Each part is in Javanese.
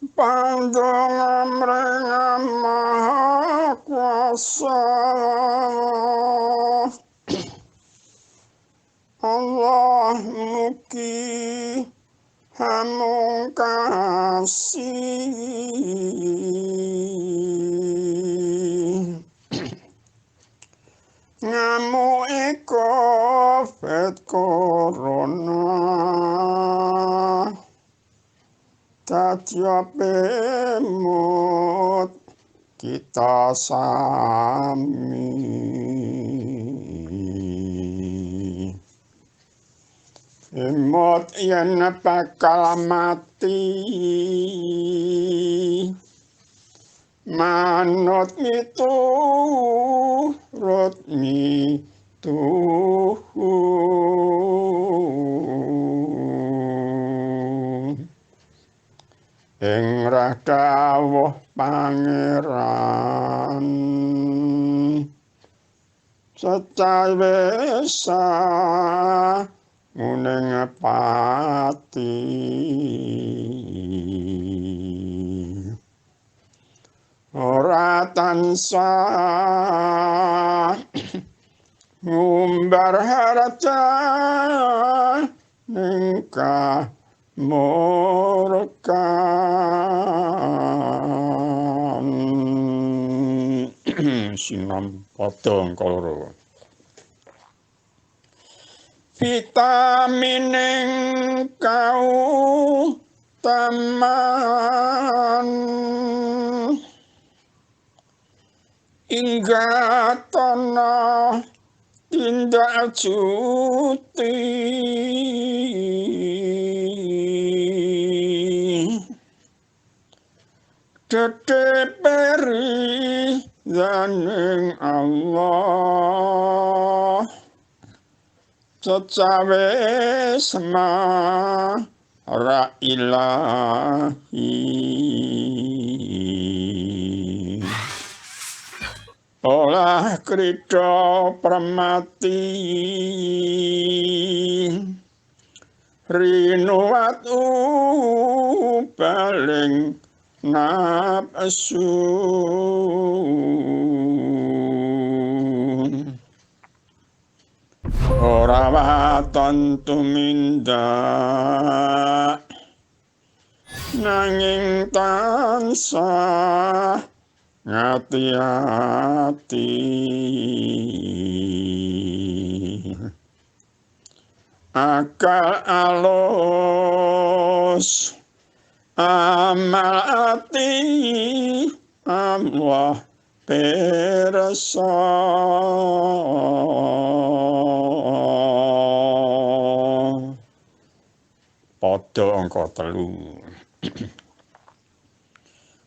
Pandonga mring Maha Kuasa. Allah mugi hamung kasih. Ngamuke Covid Corona dadi pemut kita sami. Emot yen bakal mati, manut miturut mituhu. Ing dawuh Pangeran secawesa nguning pati. Ora tansah ngumbar harta ning kamurkan. Sinom padha angka loro. Vitamin kau taman ingga tanah tindak cuti. Dede peri daning Allah secawis mara ilahi. Olah krida permati rinuwat ubaling nafsu. Ora waton tumindak nanging tansah ngati-ati. Akal alus amal ati Allah pirsa. Padha angka 3.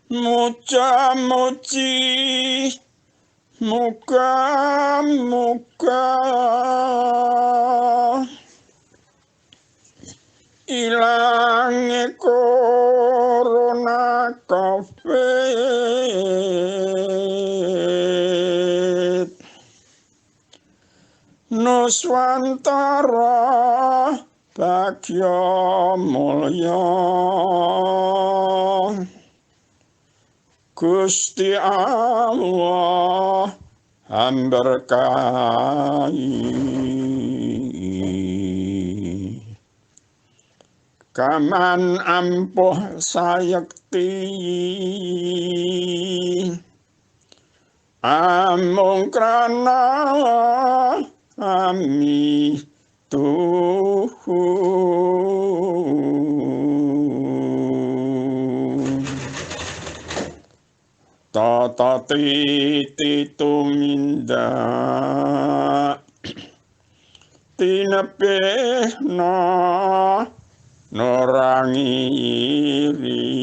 Muja-muji muga-muga ilange corona Covid Nuswantara bagya mulya. Gusti Allah hamberkahi. Kaman ampuh sayekti amung krana ami tuhu. Tata titi tumindak tinebihna norangi iri.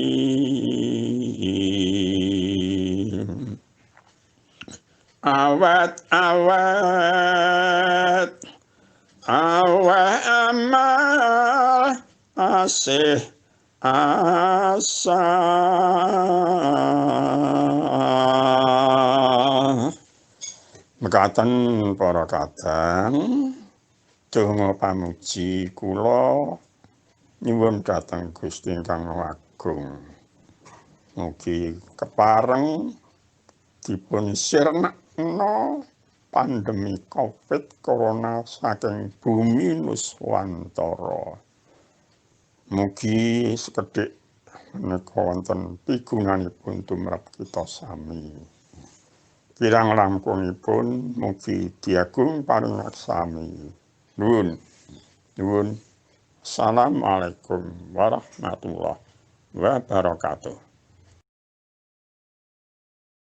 Awet awet awet amal asih asa. Mekaten para kadang donga pamuji kula nyuwun dhateng Gusti ingkang Agung. Mugi kepareng dipun sirnakna pandemi Covid Corona saking bumi Nuswantara. Mugi sekedhik menika wonten pigunanipun tumrap kita sami. Kirang langkungipun mugi diagung paring sami. Nuwun. Nuwun. Assalamualaikum warahmatullahi wabarakatuh.